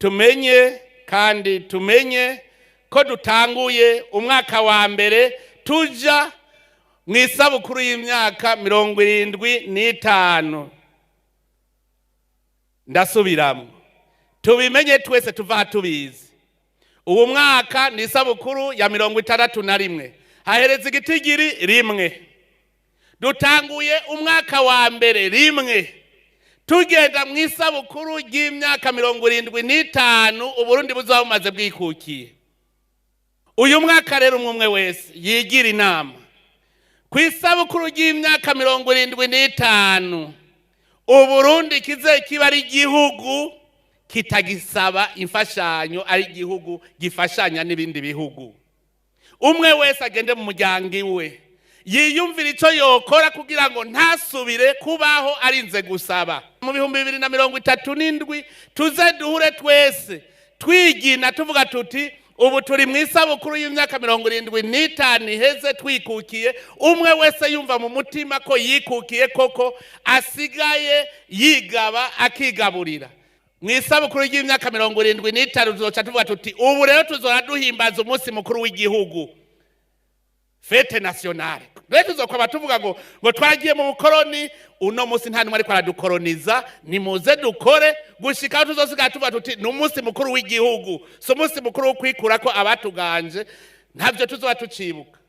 Tumenye kandi tumenye ko dutanguye umwaka wa mbere tuja mu isabukuru y'imyaka 75. Ndasubiramo, tubimenye twese, tuva tubizi. Ubu mwaka ni isabukuru ya 61, hahereza igitigiri rimwe. Dutanguye umwaka wa mbere rimwe, tugenda mu isabukuru ry'imyaka 75 Uburundi buzaba bumaze bwikukiye. Uyu mwaka rero, umwe umwe wese yigira inama ku isabukuru ry'imyaka 75 Uburundi kize kiba ari igihugu kitagisaba imfashanyo, ari igihugu gifashanya n'ibindi bihugu. Umwe wese agende mu muryango iwe, yiyumvira icyo yokora kugira ngo ntasubire kubaho arinze gusaba. Mu 2037 tuze duhure twese twigina, tuvuga tuti: "Ubu turi mu isabukuru y'imyaka 75 iheze twikukiye." Umwe wese yumva mu mutima ko yikukiye koko, asigaye yigaba, akigaburira. Mu isabukuru ry'imyaka 75 tuzoca tuvuga tuti: "Ubu rero tuzora duhimbaza umunsi mukuru w'igihugu, fête nationale." Rero tuzokwaba tuvuga ngo twagiye mu bukoroni. Uno munsi nta numwe ariko aradukoroniza. Nimuze dukore gushika aho tuzosigara tuvuga tuti: "Ni umunsi mukuru w'igihugu, si umunsi mukuru wo kwikura ko abatuganje." Ntabyo tuzoba tucibuka.